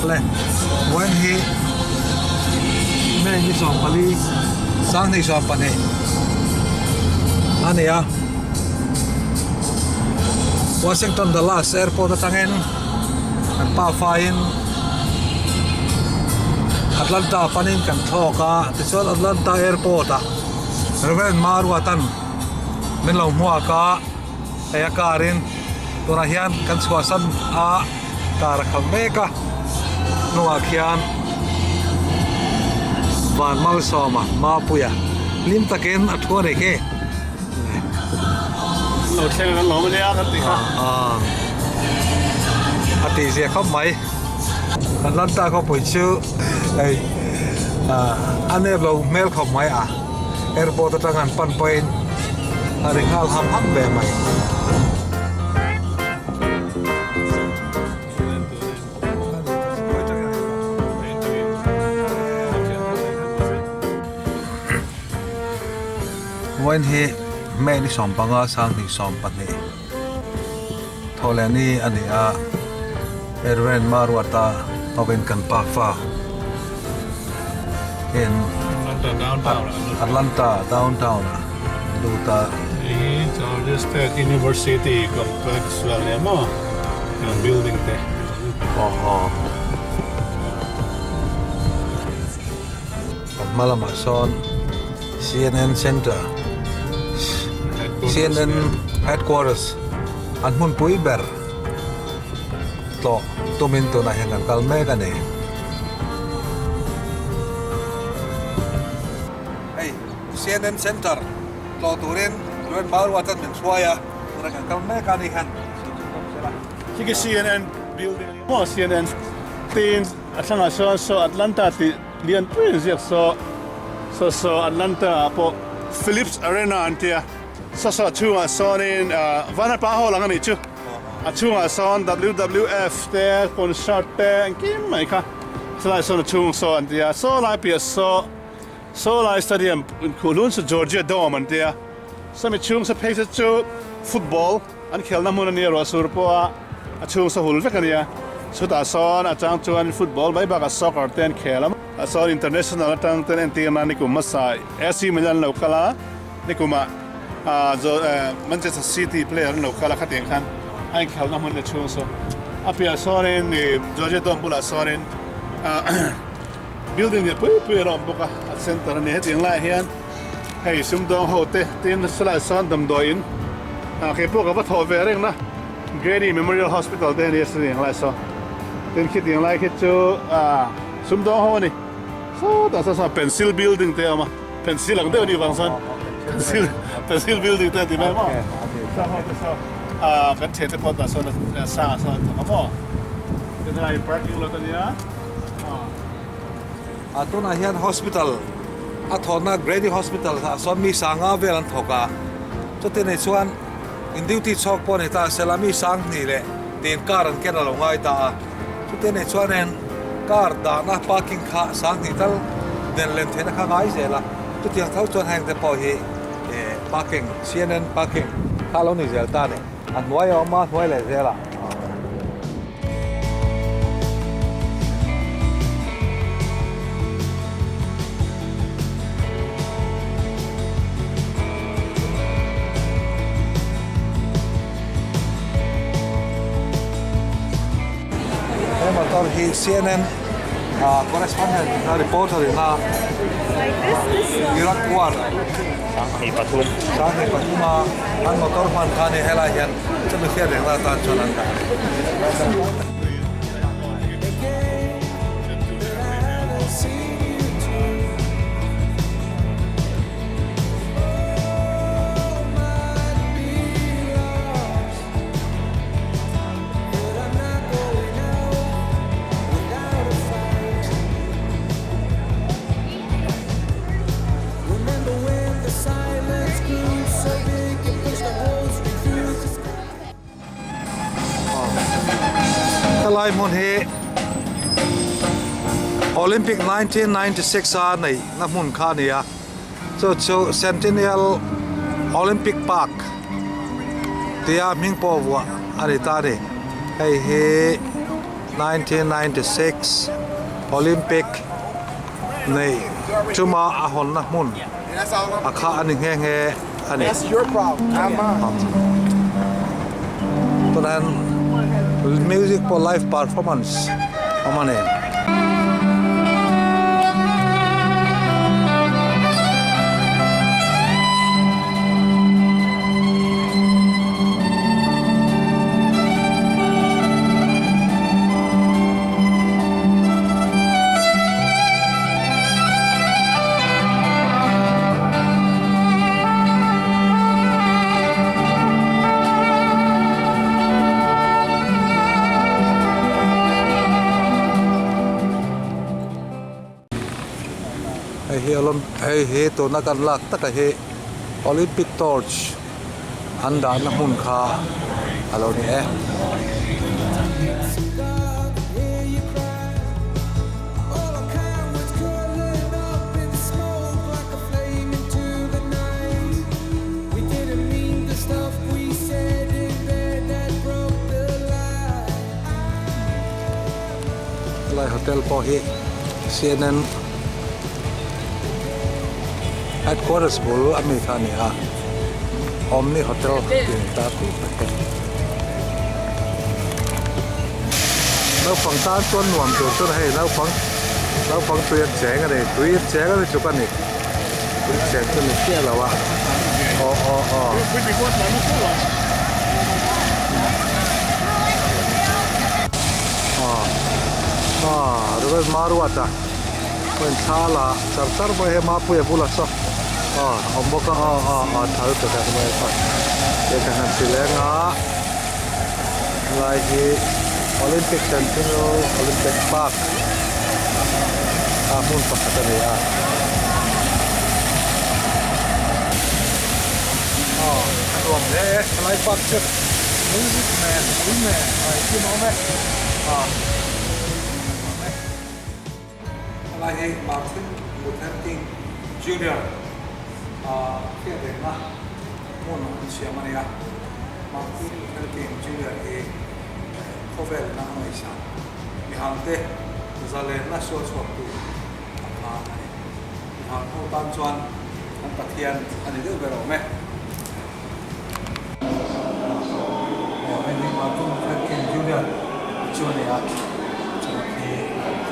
Le vawiin hi May ni 14 2022 a ni a Washington Dulles airport atangin kan pa faiin Atlanta panin kan thlawk a tichuan Atlanta airport ah Reverend Maruatan min lo hmuak a hei a car in tunah hian kan chhuahsan a car a khalh mek a hnungah khian van malsawma mapuia hlim takin a thu a ni khi. Lo thleng kan lawm ania kan tih kha. A tih zia khawp mai. Atlanta khawpui chu hei a nep lo hmel khawp mai a. Airport atang an pan pawhin a ri nghal ham ham ve mai. Vawiin hi May ni 15 2022 thawhlehni a ni a, Erwin Maruata hovin kan pa fa in Atlanta downtown ah an lut a. Hei hi Georgia State University complex vel nia maw an building te. Aw aw. A hma lamah sawn CNN Center CNN Headquarters an hmunpui ber tlawh tumin tunah hian kan kal mek a ni. Hei CNN Center tlawh turin Ruben Barua chuan min hruai a, tunah kan kal mek a ni khan. Khi CNN building a ni maw? CNN tin a thlangah sawn saw Atlanta tih lian pui an ziak saw saw saw Atlanta ah pawh Philips Arena an tia saw saw a chhungah sawnin Vanapa hall ang a nih chu a chhungah sawn WWF te concert te engkim mai kha chulaiah sawn a chhung saw an tia saw lai piah saw saw lai stadium inkhuh hlun chu Georgia Dome an tia sawmi chhung sa phei chu football An khelna hmun a nia ruah sur pawha a chhung sa hul vek a nia. Chutah sawn a chang chuan football mai bakah soccer te an khel a. A sawn international atang ten entir nan nikum hmasa AC Milan lo kal a, nikumah Manchester City player an lo kal a khatiang khan a inkhelna hmun a chhung saw. A piah sawnin Georgia Dome bulah sawnin building lian pui pui a lo awm bawk a, a center a ni. Hetiang laiah hian Hei sumdawng ho te tin salai sawn damdawi in ah kei pawh ka va thawh ve reng na Grady Memorial Hospital te ania sin eng lai saw tin khitiang lai khi chu ah sumdawng ho ani sawtah sawn sawn pencil building te a awm a pencil ang deuh a nih vang sawn pencil pencil building te a ti mai maw saw ho te saw ah kan thian te pawh tah sawn a sang ah sawn an thawk a maw tin helai parking lot ania ah. A tunah hian hospital a thawhna Grady Hospital ah sawn mi sanga vel an thawk a, chuti nei chuan in duty chhawk pawh ni ta sela mi sang hnih leh tin car an ken a lo ngai ta a, chuti nei chuanin car dahna parking kha sang hnih tal den len theihna kha ngai zel a, chutiang tho chuan heng te pawh hi parking CNN parking kha a lo ni zel ta a ni, a hnuai a awm a hnuai leh zel a. He motor hi CNN correspondent reporter ina Iraq war 2003 a an motor hman kha a ni helai hian. Chumi hriat reng la tan chuan an dah a ni. Helai hmun hi Olympic 1996 a neih na hmun kha a ni a, chu chu Centennial Olympic Park tia hming pawh vuah a ni ta a ni, hei hi. 1996 Olympic nei chuma a hawnna hmun a kha a ni nghe nghe a ni. Tunah hian music pawh live performance a awm a ni. Hei hi alawm hei hi tuna kan lak taka hi Olympic torch an dahna hmun kha a lo ni e. Helai hotel pawh hi CNN headquarters bul a mi kha a ni a Omni hotel tih a ni ta tih ka hre. Naupang tan chuan nuam tur chuan hei naupang naupang tui an cheng a ni tui an cheng a ni tluk a ni tui cheng chu ni chiah lo a aw aw aw. Aw Robert Maruata chuan thla la char char mai hei Mapuia bulah saw aw a awm bawk a aw aw aw thal ta tak mai a he kan han ti leng a helai hi Olympic Centennial Olympic Park a hmun pakhat a ni a. Aw a nuam hle e helai park chu music nen ui nen a engkim a awm e aw a nuam e. Helai hi Martin Luther King Junior hriat rengna hmun an siam a nia. Martin Luther King Junior hi khawvelna a ngaihsan mihangte zalenna sual chhuaktu a kha a ni. Mihang ho tan chuan an Pathian a ni deuh ber awm e. Aw hei hi Martin Luther King Junior chu a ni a, chuan khi a ni.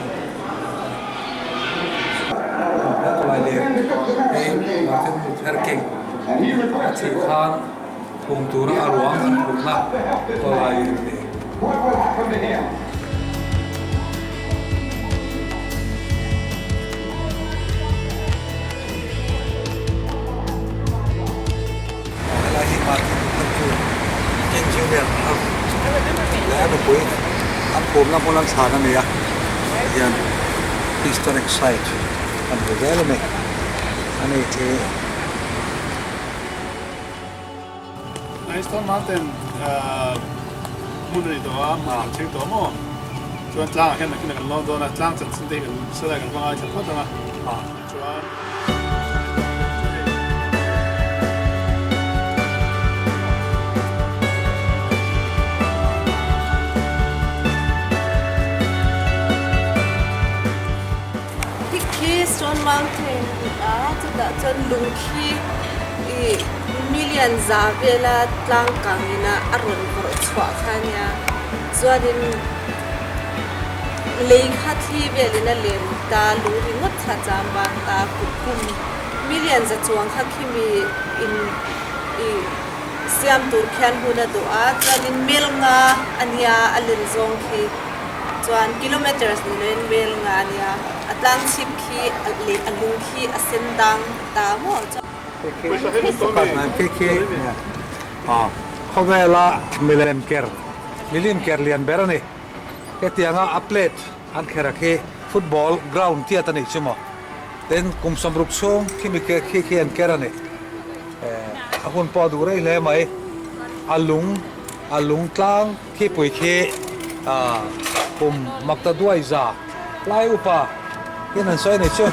Helai leh hei Martin Luther King a thih khan phum tura a ruang an phurhna tawlai a ni. Helai hi Martin Luther King King Junior leh a nupui an phumna hmun an chhan a ni a, tihian historic site kan hmu zel a ni a ni hi. Stone Mountain hmun a ni tawh a, hmun kan thleng tawh maw? Chuan tlangah hian nakin ah kan lawn dawn a, tlang chanchin te hi kan salai kan va ngaithla phawt ang a, chuan. Khi Stone Mountain a chutah chuan lung khi ih million za vela tlang kang ina a rawn vawrh chhuah kha a nia chuanin lei kha thli velin a lem ta lung ringawt kha cham vang ta kum kum million za chuang kha khimi in ih siam tur khian hun a duh a chuanin mel nga a nia a len zawng khi. Chuan kilometers ni loin mel nga a nia, a tlang chhip khi leh a lung khi a sen dang ta maw chuan. Khi khi khawvela milem ker milim ker lian ber a ni. Hetianga a plate an kher a khi football ground tiat a nih chu maw. Tin kum 60 chhung khimi khi khi an ker a ni. A hun pawh a duh rei hle mai. A lung a lung tlang. Khipui khi kum makta duai za lai upa hian an sawi a ni chu.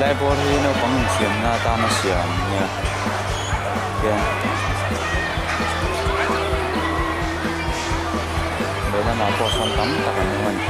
Helai bawr hi naupang infiamna atana siam a nia hian lehlamah pawh sawn tam tak an awm a ni.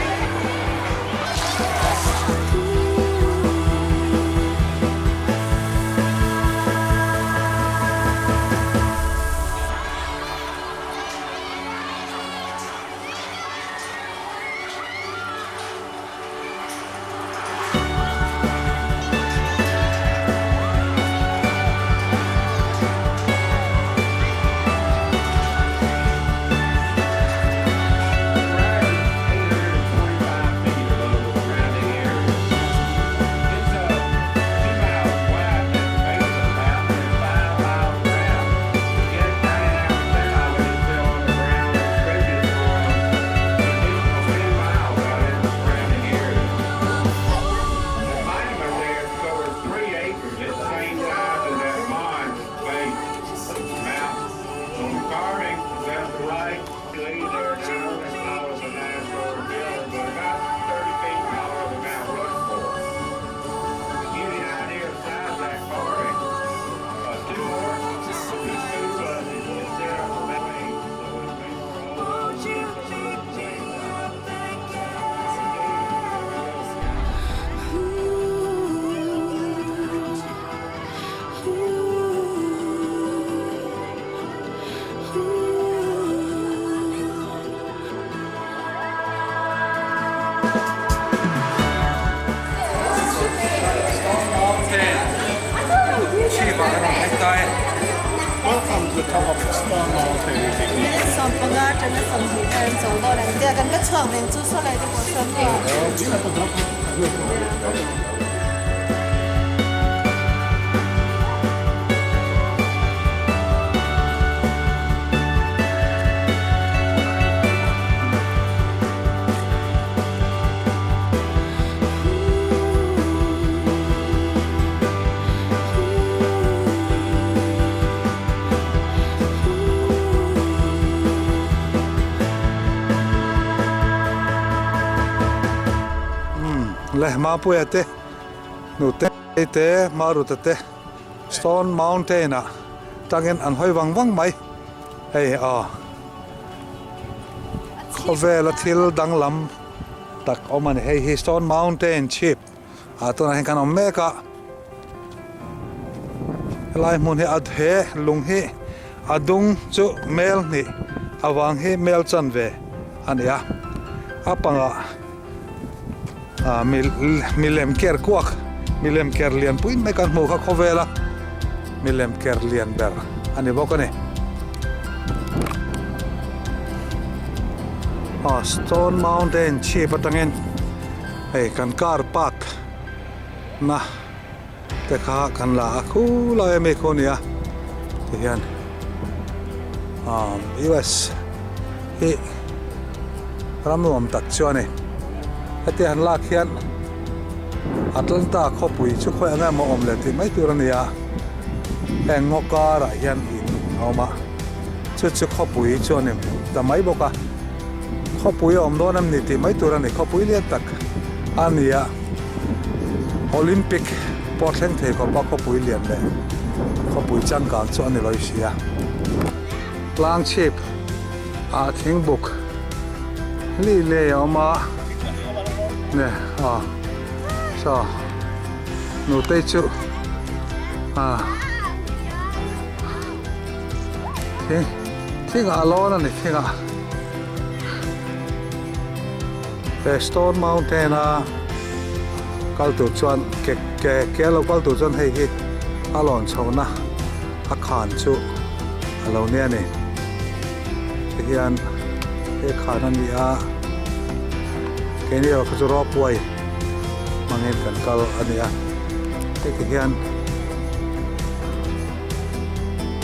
Le Mapuia te hnute te Maruta te Stone Mountain ah tangin an hawi vang vang mai hei aw khawvela thil danglam tak awm a ni hei hi Stone Mountain chhip ah tunah hian kan awm mek a helai hmun hi a he lung hi a dung chu mel hnih avang hi mel chanve a ni a a pangah. Ah milem ker kuak milem ker lian pui mai kan hmuh kha khawvel a milem ker lian ber a ni bawk a ni. Ah stone mountain chhip atangin hei kan car park na te kha kan la a khulai ami khu a ni a tihian ah US hi ram nuam tak chu a ni heti han lak hian Atlanta khawpui chu khawi ang emaw awm leh tih mai tur a ni a heng ngaw karah hian in a awm a chu chu khawpui chu a ni ta mai bawk a khawpui a awm dawn em ni tih mai tur a ni khawpui lian tak a ni a. Olympic pawh thleng thei khawpa khawpui lian leh khawpui changkang chu a ni lo si a. Tlang chhip ah thingbuk li lei a awm a ne aw saw nutei chu ah thing thingah a lawn a ni thingah. He Stone Mountain a kal tur chuan ke ke ke a lo kal tur chuan hei hi a lawn chhohna a khan chu a lo nia ni. Tihian he khan a ni a, keini erawh kha chu ropeway hmangin kan kal a ni a. Hei tihian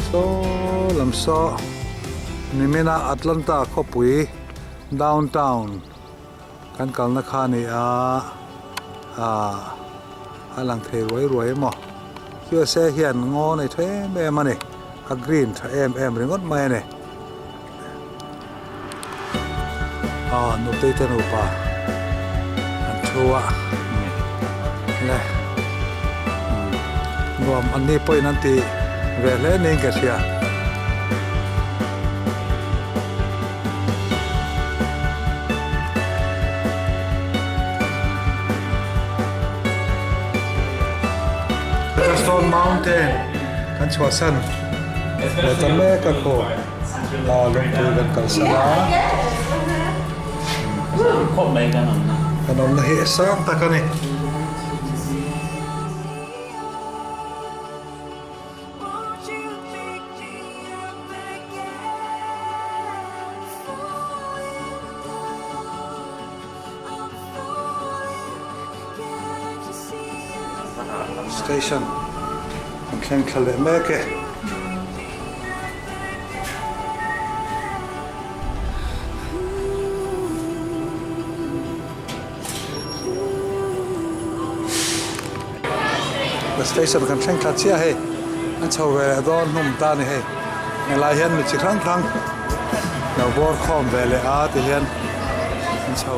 saw lam saw nimina Atlanta khawpui. Downtown kan kalna kha a ni a, ah a lang thei ruai ruai emaw USA hian ngaw nei tha em em a ni, a green tha em em ringawt mai a ni. Aw nutei te nupa an thu a le. Nuam an ni pawhin an ti ve hle niin ka hria. Stone Mountain kan chhuahsan leh ta mek a khaw lungpui kan kalsan a. Kan awmna hi sang tak a ni. Station an thleng thla leh mek e. Station kan thleng thla chiah hei an chho ve leh dawn hnum ta a ni hei helai hian mi chi hrang hrang lo bawr khawm ve leh a ti hian an chho.